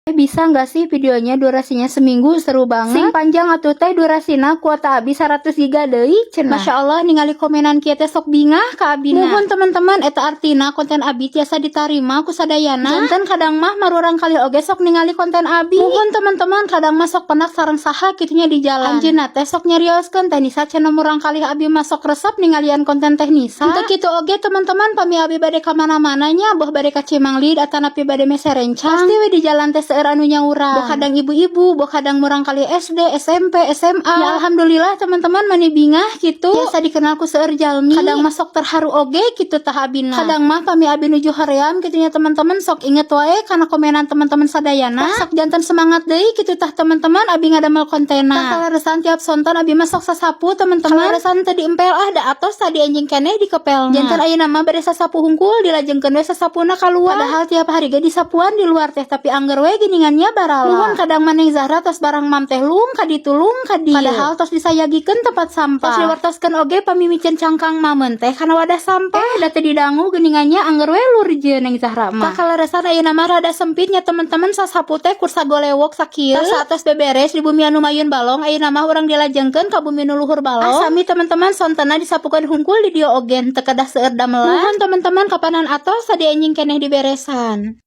Bisa nggak sih videonya durasinya seminggu? Seru banget. Sing panjang atuh, Teh, durasina, kuota abi 100 giga deui cenah. Masya Allah, ningali komenan kieu teh sok bingah ka abina. Muhun, teman-teman, eta artina konten abi tiasa ditarima ku sadayana. Janten kadang mah murang kali oge sok ningali konten abi. Muhun, teman-teman, kadang mah sok penak sareng saha kitu nya di jalan. Anjeunna teh sok nyarioskeun, "Teh Nisa," cenah, "murang kali abi mah sok resep ningalian konten Teh Nisa." Henteu kitu oge, teman-teman, pami abi bade ka mana-mana nya, boh bade ka Cimanglid atanapi bade meser rencang. Pasti we di jalan teh seueur anu nyauran. Boh kadang ibu-ibu, boh kadang murang kali SD, SMP, SMA. Ya alhamdulillah, teman-teman, mani bingah gitu. Biasa dikenal ku seueur jalmi. Kadang mah sok terharu oge kitu tah abina. Kadang mah pami abi nuju hoream kitu nya, teman-teman, sok inget wae kana komenan teman-teman sadayana. Tah, sok janten semangat deui kitu tah, teman-teman, abi ngadamel kontena. Tah, kaleresan tiap sonten abi mah sok sasapu, teman-teman. Kaleresan teu diempel ah, da atos tadi anjing keneh dikepelna. Janten ayeuna mah bade sasapu hungkul, dilajengkeun we sasapuna kaluar. Padahal tiap hari ge disapuan di luar teh, tapi angger we geuningan nya barala. Nuhun, kadang mah Neng Zahra tos barang mam teh lung ka ditu, lung ka dieu. Padahal tos disayagikeun tempat sampah. Tos diwartoskeun oge pami miceun cangkang mamen teh kana wadah sampah. Eh, da teu didangu geuningan nya, angger we lurjeun Neng Zahra mah. Tah, kaleresan ayeuna mah rada sempitnya, teman-teman, sasapu teh kur sagolewok sakieu. Tah, saatos beberes di bumi anu mayun balong, ayeuna mah urang dilajengkeun ka bumi nu luhur balong. Ah, sami, teman-teman, sontena disapukeun hungkul di dieu oge, teu kedah seueur damelan. Nuhun, teman-teman, kapanan atos tadi anjing keneh diberesan.